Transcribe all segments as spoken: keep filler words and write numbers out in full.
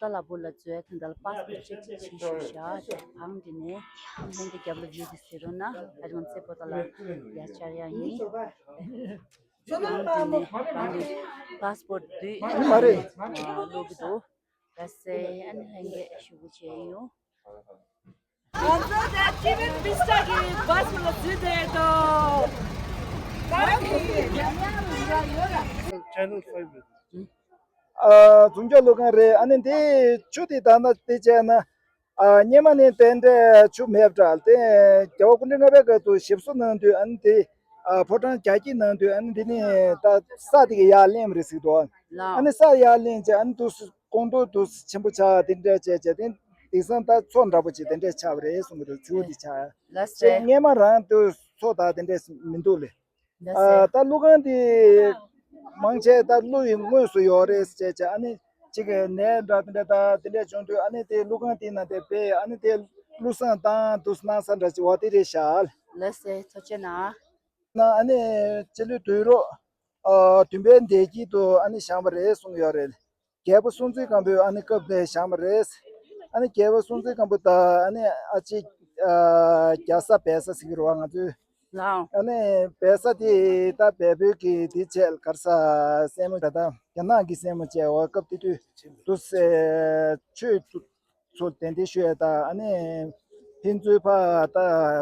ཏཱ་ལ་པོ་ལ་འཛུལ་ཡ་དེ་འདྲ་ལ་པཱ་སི་པོར་ཅེག་ཅིག་བྱེད་ཤོག་ཤག་ཅེས་བང་འདི་ནས་ཨམ་ལྷན་རྒྱས་རྒྱབ་ལ་བརྒྱུད་དེ་ཟེར་རོགས་གནང་། ཨ་ཅང་ཚེ་པོ་ཏཱ་ལ་ཡ་བཅར་ཡ་ཡིན། བང་འདི་ནས་བང་འདི་པཱ་སི་པོར་བསྡུས་མ་རེད། ཨ་ལོག་གི་འདུག་ལགས་སེ། ཨ་ནི་ལྷན་རྒྱས་ཞུ་སྐུལ་བྱས་ཡོང་། ང་ཚོ་ད་ཅི་མིན་བི་ས་གི་བཱ་སི་ལ་འཛུལ་བསྡད་ཡོད་དོ། Channel five རེད། ཨ། རྫོང་སྐྱོང་སློབ་ཁང་རེད། ཨ་ནི་འདི་ཆུ་དེ་ད་ན་དེ་བྱས་ན། ཨ། སྔོན་མ་ནས་དེ་འདྲའི་ཆུ་མེད་པ་འདྲ། དེ་རྒྱལ་བ་སྐུ་ཕྲེང་ལྔ་པའི་སྐབས་སུ་ཞིབ་བཟོ་གནང་དུས། ཨ་ནི་དེ། ཨ། ཕོ་བྲང་རྒྱ་སྐྱེད་གནང་དུས། ཨ་ནི་འདི་ནི་ད་ས་དེ་གི་ཡར་ལེན་པ་རེད་ཟེར་གི་འདུག་ཨ་ནི་ས་ཡར་ལེན་བྱས། ཨ་ནི་དུས་སུ་ཀོང་རྡོ་དུས་སུ་ཆེན་པོ་ཆགས། དེ་འདྲ་བྱས་བྱས། དེ་དེང་སང་ད་མཚོ་འདྲ་པོ་ཅིག་དེ་འདྲ་ཆགས་པ་རེད་གསུང་གི་འདུག་ཆུ་བོ་དེ་ཆགས། ལགས་སེ། སྔོན་མ་རང་དུས་མཚོ་དང་དེ་འདྲ་མི་འདུག་ལེ། ལགས་ཨ། སེ། ད་ཀླུ་ཁང་དེ་མང་ཆེ་ད་ཀླུ་ཡི་དངོས་སུ་ཡོད་རེད་ཟེར་བྱས། ཨ་ནི་གཅིག་གི་ནས་འདྲ་དེ་འདྲ་ད་དེ་འདྲ་བྱུང་དུས། ཨ་ནི་དེ་ཀླུ་ཁང་དེ་ནང་དེ་སྦས། ཨ་ནི་དེ་ཀླུ་བསང་བཏང་དུས་སུ་གནང་ས་འདྲ་ཅིག་འོ་དེ་རེད་ཤག་ལགས་སེ། ཐུགས་རྗེ་གནང་། ན་ཨ་ནི་སྤྱི་ལོའི་དུས་རབས་ཨ་བདུན་པའི་འདས་ཀྱི་དུས་ཨ་ནི་བཞེངས་པ་རེད་གསུངས་ཡོད་རེད། རྒྱལ་པོ་སྲོང་བཙན་སྒམ་པོའི་ཨ་ནི་སྐབས་ནས་བཞེངས་པ་རེད། ཨ་ནི་རྒྱལ་པོ་སྲོང་བཙན་སྒམ་པོ་དང་ཨ་ནི་ཨ་ཅེ་ཨ། རྒྱ་བཟའ་བལ་བཟའ་ཟེར་གི་རེད་བ་ང་ཚོས། ལའོ། ཨ་ནི་བལ་བཟའ་དེ་ད་བལ་པོའི་གི་དེ་བྱས་ག་རེ་ཟ། སྲས་མོ་ད་ལྟ་རྒྱ་ནག་གི་སྲས་མོ་བྱས་བ། སྐབས་དེ་དུས་དུས་སེ་ཆོས་ཚོ་གདན་འདྲེན་ཞུ་ཡ་དང་། ཨ་ནི་ཕན་ཚུན་ཕ་ད་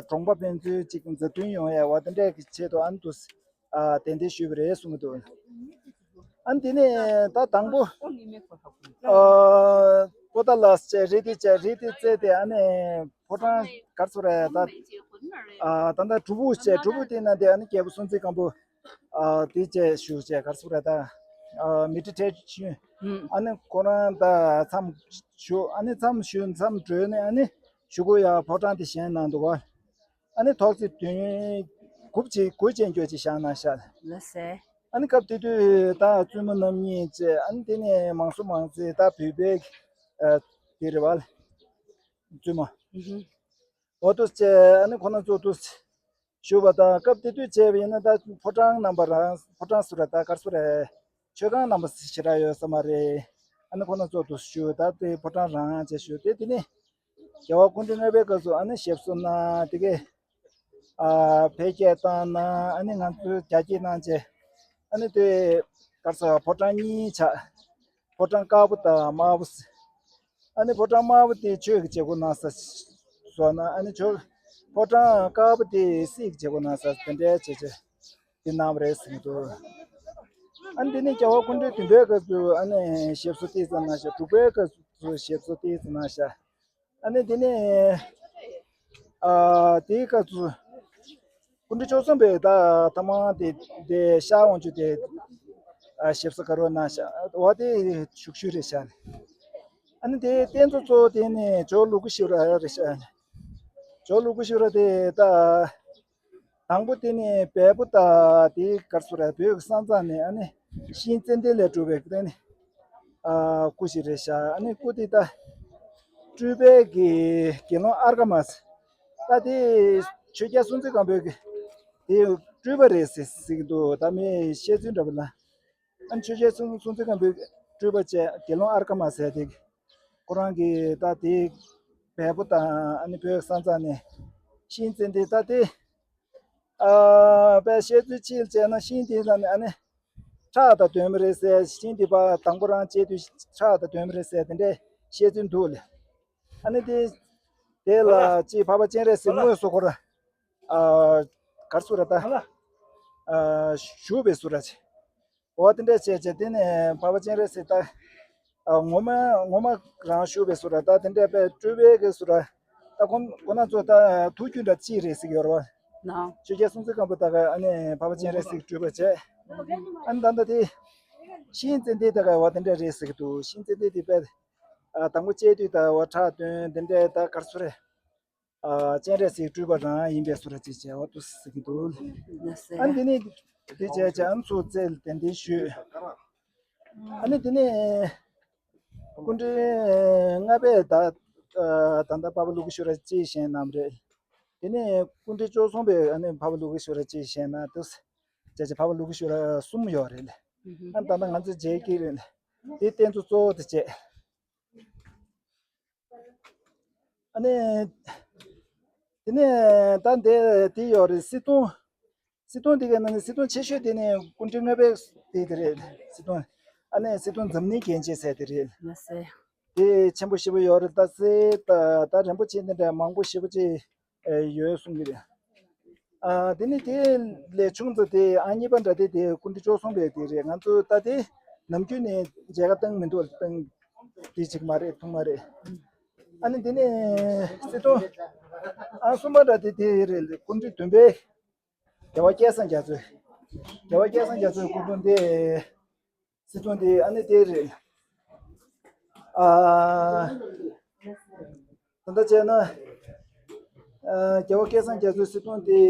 གྲོང་པ་ཕན་ཚུན་ཅིག་མཛའ་མཐུན་ཡོང་ཡ་བ་དེ་འདྲ་གི་ཆེད་དུ། ཨ་ནི་དུས་ཨ་གདན་འདྲེན་ཞུས་པ་རེད་གསུང་གི་འདུག་ཨ་ནི་དེ་ནས་ད་དང་པོ་ཨ་པོ་ཏཱ་ལ་བྱས་རི་དེ་བྱས། རི་དེ་བརྩིགས་ཏེ། ཨ་ནི་ཕོ་བྲང་ག་རེ་ཟེར་རེད་ད། ཨ་ད་ལྟ་སྒྲུབ་ཕུག་བྱས། སྒྲུབ་ཕུག་དེ་ནང་དེ་ཨ་ནི་རྒྱལ་པོ་སྲོང་བཙན་སྒམ་པོ་ཨ་དེ་བྱས་བཞུགས་བྱས་ག་རེ་ཟེར་རེད་ད། ཨ་མེ་ཌི་ཊེ་ཤན། ཨ་ནི་ཁོ་རང་ད་མཚམས་བཞུགས། ཨ་ནི་མཚམས་བཞུགས། མཚམས་གྲོལ་ནས་ཨ་ནི་གཞུག་གུ་ཡ་ཕོ་བྲང་དེ་བཞེངས་གནང་འདུག་ག་ཨ་ནི་ཐོག་བརྩེགས་དོན་དགུ་ཅིག་དགུ་ཅན་སྐྱོ་ཅིག་བཞེངས་གནང་ཤག་ལགས་སེ། ཨ་ནི་སྐབས་དེ་དུས་ད་བཙུན་མོ་རྣམ་གཉིས་བྱས། ཨ་ནི་དེ་ནས་མང་སུ་མང་ཚེ་ད་བོད་པའི་ཨ་དེ་རེད་བ། བཙུན་མོ། ཨུ་ཧུ། འོ་དུ་བྱས། ཨ་ནི་ཁོ་ན་ཚོ་དུ་བཞུགས་པ་དང་། སྐབས་དེ་དུས་བྱས་པ་ཡིན་ན་ད་ཕོ་བྲང་རྣམ་པ་རང་། ཕོ་བྲང་ཟེར་ར་ད་ག་རེ་ཟེར་རེད། མཆོད་ཁང་རྣམ་པ་ཞེ་དྲག་ཡོད་ས་མ་རེད། ཨ་ནི་ཁོ་ན་ཚོ་དུ་བཞུགས། ད་དེ་ཕོ་བྲང་རང་བྱས་བཞུགས་ཏེ། དེ་ནས་རྒྱལ་བ་སྐུ་ཕྲེང་ལྔ་པའི་སྐབས་སུ་ཨ་ནི་ཞབས་སོར་གནང་། དེ་གས་ཨ་འཕེལ་རྒྱས་བཏང་གནང་། ཨ་ནི་ང་ཚོའི་རྒྱ་སྐྱེད་གནང་བྱས། ཨ་ནི་དེ་ག་རེ་ཟེར། ཕོ་བྲང་གཉིས་ཆགས། ཕོ་བྲང་དཀར་པོ་དང་དམར་པོ་ཟེར། ཨ་ནི་ཕོ་བྲང་དམར་པོ་དེ་ཆོས་ཀྱི་བྱེད་སྒོ་གནང་ས་བཟོ་གནང་། ཨ་ནི་ཆོས་ཕོ་བྲང་དཀར་པོ་དེ་སྲིད་ཀྱི་བྱེད་སྒོ་གནང་ས་དེ་འདྲའི་བྱས་བྱས་དེ་གནང་བ་རེད་ཟེར་གྱི་འདུག་ཨ་ནི་དེ་ནས་རྒྱལ་བ་སྐུ་ཕྲེང་བདུན་པའི་སྐབས་སུ་ཨ་ནི་ཞབས་སོར་ཏོག་ཙམ་གནང་ཤག་དྲུག་པའི་སྐབས་སུ་ཞབས་སོར་ཏོག་ཙམ་གནང་ཤག་ཨ་ནི་དེ་ནས་ཨ་དེའི་སྐབས་སུ་སྐུ་ཕྲེང་བཅུ་གསུམ་པའི་ད་ཐ་མ་དེ་དེ་ཤར་དབང་ཕྱུག་དེ་ཨ་ཞབས་སོར་ག་རེ་གནང་ཤག་འོ་དེ་ཞུགས་ཞུགས་རེད་ཤག་ཨ་ནི་དེ་རྟེན་གཙོ་གཙོ་བོ་དེ་ནི་ཇོ་ལུ་གུ་ཤི་ར་རེད་ཤག་ཇོ་ལུ་གུ་ཤི་ར་དེ་ད་དང་པོ་དེ་ནི་བལ་པོ་དང་དེའི་ག་རེ་ཟེར་ར་བོད་ཀྱི་ས་མཚམས་ནས་ཨ་ནི་ཤིང་ཙན་དན་ལས་གྲུབ་པའི་དེ་ནི་ཨ་སྐུ་ཞིག་རེད་ཤག་ཨ་ནི་སྐུ་དེ་ད་སྤྲུལ་པའི་གི་དགེ་སློང་ཨརྒ་མ་ཟེར། ད་དེ་ཆོས་རྒྱལ་སྲོང་བཙན་སྒམ་པོའི་གི་དེ་སྤྲུལ་པ་རེད་ཟེར་ཟེར་གྱི་འདུག་ད་མིས་བཤད་ཚུལ་འདྲ་པོ་ལ། ཨ་ནི་ཆོས་རྒྱལ་སྲོང་སྲོང་བཙན་སྒམ་པོའི་སྤྲུལ་པ་བྱས་དགེ་སློང་ཨརྒ་མ་ཟེར་དེ། ཁོ་རང་གིས་ད་དེ་བལ་པོ་དང་ཨ་ནི་བོད་ས་མཚམས་ནས་ཤིང་ཙན་དན་ད་དེ་ཨ་དཔེ་བཤད་ཚུལ་ཕྱིར་བྱས་ན་ཤིང་དེ་ལ་ནི་ཨ་ནི་ཁྲག་དང་ལྡན་པ་རེད་ཟེར། ཤིང་དེ་ཕར་དང་པོ་རང་བཅད་དུས་ཁྲག་དང་ལྡན་པ་རེད་ཟེར། དེ་འདྲའི་བཤད་ཚུལ་འདུག་ལེ། ཨ་ནི་དེ་དེ་ལ་ཅིག་འཕགས་པ་སྤྱན་རས་གཟིགས་དངོས་སུ་ཁོ་རང་ཨ་ག་རེ་ཟེར་ར་ད་ཨ་བཞུགས་པའི་ཟེར་ར་ཅིག་འོ་དེ་འདྲ་བྱས་བྱས། དེ་ནས་འཕགས་པ་སྤྱན་རས་གཟིགས་ད་ཨ་ངོ་མ་ངོ་མ་རང་བཞུགས་པའི་ཟེར་ར། ད་དེ་འདྲ་དཔེ་སྤྲུལ་པའི་གི་ཟེར་ར། ད་ཁོ་ཁོ་ན་ཚོ་ད་ཐུགས་རྒྱུད་འདྲ་གཅིག་རེད་ཟེར་གྱི་ཡོད་རེད་བ། ནའོ། ཆོས་རྒྱལ་སྲོང་བཙན་སྒམ་པོ་ད་ག་ཨ་ནི་འཕགས་པ་སྤྱན་རས་གཟིགས་སྤྲུལ་པ་བྱས། ཨ་ནི་ད་ལྟ་དེ་ཤིང་ཙན་དན་ད་ག་བ་དེ་འདྲ་རེད་ཟེར་གྱི་འདུག་ཤིང་ཙན་དན་དེ་དཔེ་ཨ་དང་པོ་བཅད་དུས་ད་བ་ཁྲག་ཐོན། དེ་འདྲ་ད་ག་རེ་ཟེར་རེད། ཨ་སྤྱན་རས་གཟིགས་སྤྲུལ་པ་རང་ཡིན་པའི་ཟེར་ར་ཅིག་བྱས་བ་དུ་ཟེར་གྱི་འདུག་ལགས་སེ། ཨ་ནི་དེ་ནས་དེ་བྱས་བྱས་ཨ་ནི་ཚོ་རྩེ་ལ་གདན་འདྲེན་ཞུས། ཨ་ནི་དེ་ནས་སྐུ་ཕྲེང་ལྔ་པས་ད་ཨ་ད་ལྟ་འཕགས་པ་ཀླུ་གུ་ཤུ་ར་གཅིག་བཞེངས་གནང་བ་རེད། དེ་ནས་སྐུ་ཕྲེང་བཅུ་གསུམ་པས་ཨ་ནི་འཕགས་པ་ཀླུ་གུ་ཤུ་ར་གཅིག་བཞེངས་གནང་དུས་བྱས་བྱས་འཕགས་པ་ཀླུ་གུ་ཤུ་ར་གསུམ་ཡོད་རེད། ཨ་ནི་ད་ལྟ་ང་ཚོ་མཇལ་གྱི་རེད། དེ་རྟེན་གཙོ་གཙོ་བོ་དེ་བྱས། ཨ་ནི། དེ་ནས་ད་འདི་དེ་ཡོད་རེད། གསེར་གདུང་། གསེར་གདུང་དེ་གའི་ནང་ནས་གསེར་གདུང་ཆེ་ཤོས་དེ་ནི་སྐུ་ཕྲེང་ལྔ་པའི་དེ་དེ་རེད། གསེར་གདུང་། ཨ་ནི་གསེར་གདུང་འཛམ་གླིང་རྒྱན་ཆས་ཟེར་དེ་རེད། ལགས་སེ། དེ་ཆེན་པོ་ཞེ་པོ་ཡོད་རེད། ད་གསེར་ད་ད་རིན་པོ་ཆེ་འདི་འདྲ་མང་པོ་ཞེ་པོ་ཅིག་ཡོད་གསུང་གི་རེད། ཨ་དེ་ནི་དེ་ལས་ཆུང་ཙམ་དེ་ཨང་གཉིས་པ་འདྲ་དེ་དེ་སྐུ་ཕྲེང་བཅུ་གསུམ་པའི་དེ་རེད། ང་ཚོ་ད་དེ་ནམ་རྒྱུན་ནས་མཇལ་ཁ་བཏང་མི་འདུག་བཏང་དེ་ཅིག་མ་རེད། ཐུང་མ་རེད། ཨ་ནི་དེ་ནས་གསེར་གདུང་ཨང་གསུམ་པ་འདྲ་དེ་དེ་རེད། སྐུ་ཕྲེང་བདུན་པའི་རྒྱལ་བ་སྐལ་བཟང་རྒྱ་མཚོ། རྒྱལ་བ་སྐལ་བཟང་རྒྱ་མཚོའི་སྐུ་གདུང་དེ། གསེར་གདུང་དེ་ཨ་ནི་དེ་རེད། ཨ། ད་ལྟ་བྱས་ན། ཨ། རྒྱལ་བ་སྐལ་བཟང་རྒྱ་མཚོའི་གསེར་གདུང་དེ།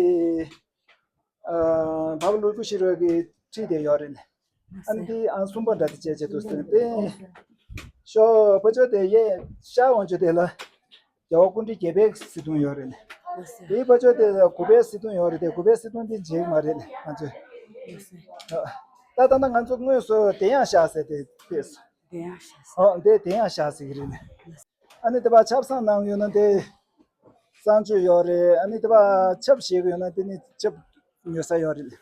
ཨ། འཕགས་པ་ཀླུ་སྒྲུབ་ཤེས་རབ་ཀྱིས་བྲིས་ཏེ་ཡོད་རེད། ཨ་ནི་དེ་ཨང་གསུམ་པ་འདྲ་དེ་བྱས་བྱས་འདུག་ཟེར་ཏེ། ཤོག་ཕ་ཆོས་དེ་ཡས་ཤར་འོང་ཆོས་དེ་ལ། རྒྱལ་བ་སྐུ་ཕྲེང་བརྒྱད་པའི་གསེར་གདུང་ཡོད་རེད། དེའི་ཕ་ཆོས་དེ་ལ་དགུ་པའི་གསེར་གདུང་ཡོད་རེད་དེ། དགུ་པའི་གསེར་གདུང་དེ་མཇལ་གྱི་མ་རེད་ང་ཚོས། ད་ད་ལྟ་ང་ཚོ་དངོས་སུ་བདེ་ཡངས་ཤར་ཟེར་དེ་དེ། བདེ་ཡངས་ཤར་ཟེར། ཨོ་དེ་བདེ་ཡངས་ཤར་ཟེར་གྱི་རེད། ཨ་ནི་དེ་བ་ཆབ་གསང་གནང་ཡོད་ན་དེ་གསང་སྤྱོད་ཡོད་རེད། ཨ་ནི་དེ་བ་ཆབ་བཞེས་ཀྱི་ཡོད་ན་དེ་ནི་ཆབ་ཉོ་ས་ཡོད་རེད།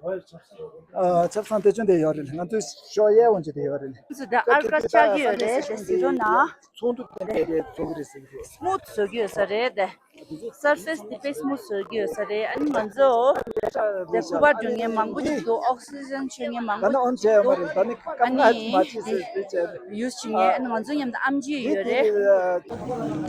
ཨ་ཆབ་གསང་དེ་ཚོ་འདི་ཡོད་རེད། ང་ཚོའི་ཤོག་གཡས་འོང་ཆོས་དེ་ཡོད་རེད། ང་ཚོ་ད་ཨར་ཀ་བཅག་གི་ཡོད་རེད། དེ་གཟིགས་རོགས་གནང་། ཚོགས་འདུ་དེ་འདྲ་རེད། ཚོགས་རེད་ཟེར་གྱི་རེད། སྨུག་བཟོ་གི་ཡོད་ས་རེད། སར་ཕེ་སི་དེ་དཔེ་སྨུག་བཟོ་གི་ཡོད་ས་རེད། ཨ་ནི་ང་ཚོ་དེ་སྐུ་པར་འབྲི་མཁན་མང་པོ་ཞིག་འདུག་ཨོག་སི་ཇན་མཆོད་མཁན་མང་པོ་ཞིག་འདུག་ཨ་ནི་དེ་ཡུས་བྱེད་མཁན། ཨ་ནི་ང་ཚོ་མཉམ་དུ་ཨེམ་ཆི་ཡོད་རེད།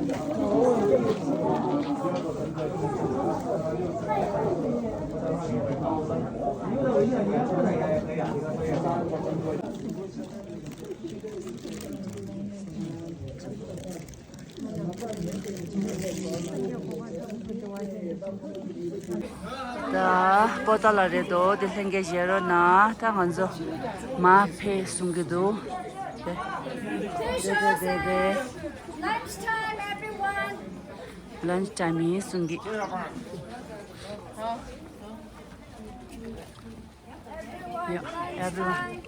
ད་པོ་ཏཱ་ལ་རེད་དོ། དེ་ལྷན་རྒྱས་བཞེས་རོགས་གནང་། ད་ང་ཚོ་མར་ཕེབས་གསུང་གི་འདུག་དེ་དེ་དེ་དེ། Lunch time, everyone. Lunch time ཡིན་གསུང་གི། Yeah, everyone.